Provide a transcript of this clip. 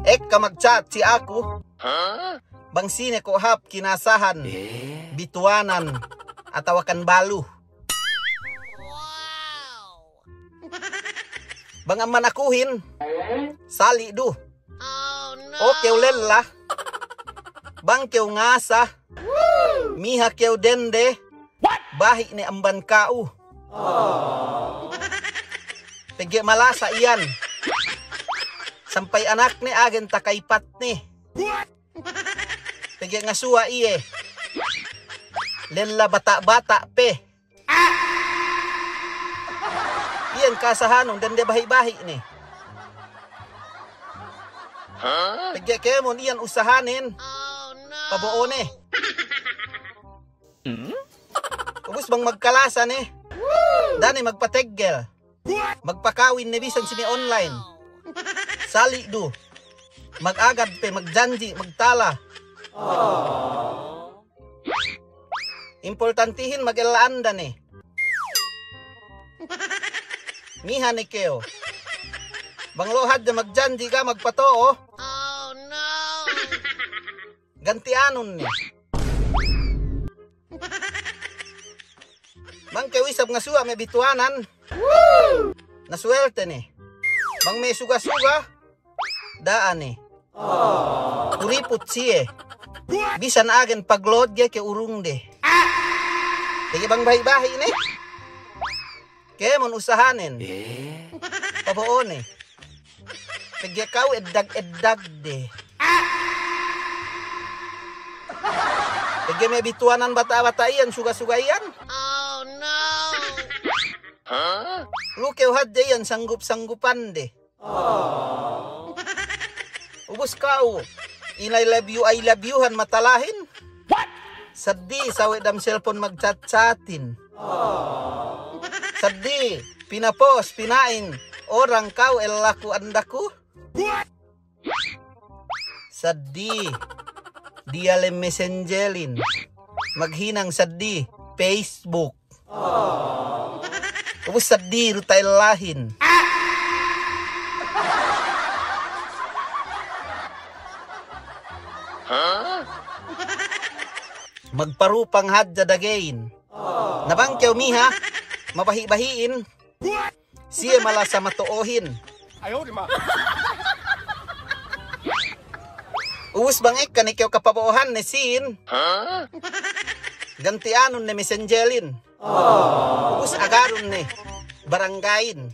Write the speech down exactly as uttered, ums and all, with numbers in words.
Ekka magchat si aku. Bang sine ko' hāp kinasahan, bituwanan, atawakan balu. Bang amban akuhin, sali' du. O kew lella, bang kew ngasa, miha kew dende, bahi' ne amban ka'u. Pegge' malasa iyan. Sampay anakne agen takaypatne. Pegge' ngasuwa' iye. Lella bata'-bata' pe. Iyan kasahanun dende bahi'-bahi' ne. Pegge' kēmon iyan usahanen. Pabo'o ne. Ubus bang magkalasa ne, da'a ne magpateggel. Magpakawin ne bisan si me' online. Sali' du. Magagad pe, magjanji', magtala. Importantihin magella anda ne. Miha ne kew. Bang lo' hadja magjanji' ga' magpato'o. Gantianun ne. Bang kew isab ngasuwa' me' bituwanan, na suwelte ne. Bang me' suga-suga, da'a ne. Kuriput siye. Bisan agen paglo'od ga'i kew urungde. Pegge' bang bahi'-bahi' ne, kēmon usahanen. Pabo'o ne. Pegge' ka'u eddag-eddagde. Pegge' me' bituwanan bata'-bata' iyan, suga-suga iyan. Lu kew hadja iyan sanggup-sanggupande. Ubus ka'u, in-I-love-you, I-love-you-han matalahin. Seddi, sawe' dem selpon magchat-chatin. Seddi, pina-post, pina'in orang ka'u ellaku andaku. Seddi, diyalem Messengerin. Maghinang seddi, Facebook. Ubus seddi du ta'ellahin. Magparupang hadja dageyin. Na bang kew miha, mabahi'-bahi'in. Siye malasa mato'ohin. Ubus bang ekka ne kew kapabo'ohanne sīn, gantianun ne Messengerin. Ubus agarun ne barangayin.